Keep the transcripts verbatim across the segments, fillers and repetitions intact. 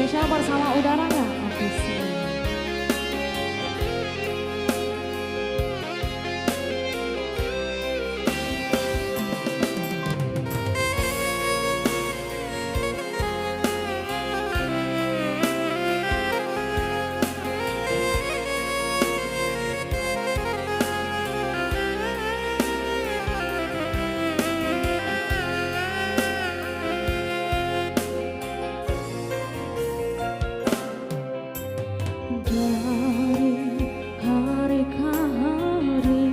Spesial bersama Udara Nggak Official. Dari hari ka hari,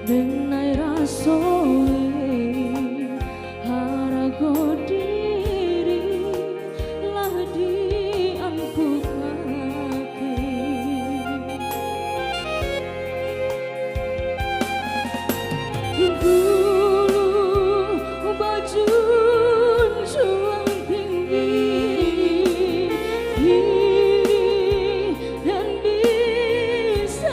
den ai rasoi, harago diri lah diampukake. Dulu bajunjuang tinggi, kini den disakiti,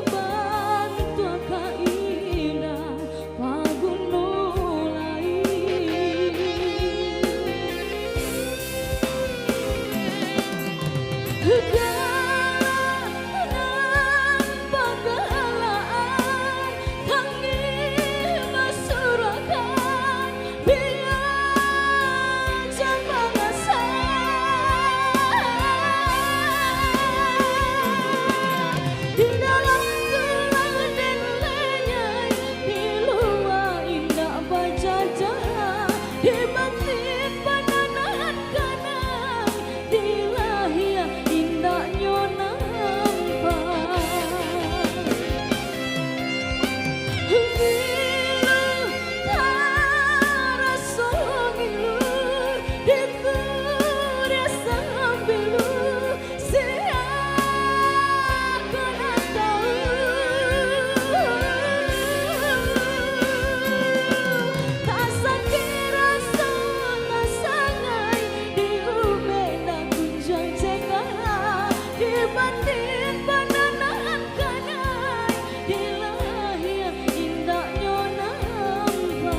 bantuak ka indak paguno lai. Galak nan pagalakan, tangih masurakan, bia jan bangasan. Di dalam tulang den lenyai, di lua indak bajajahan, di batin pananahan kanai, di lahia indak nyo nampak. Ngilu, taraso ngilu, di kuria sambilu, sia ka nan tau. Tasakik raso tasangai, di ubek nan gunjuang cenggalang, di batin pananahan kanai, di lahia indak nyo nampak.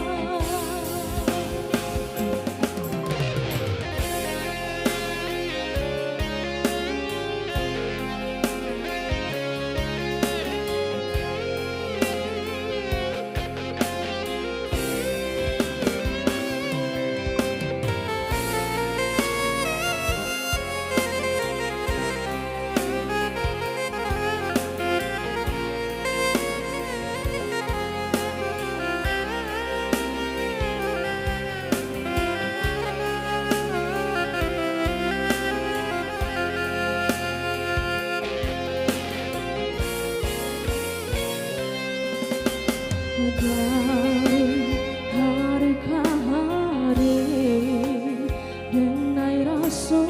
Dari hari ka hari, den ai raso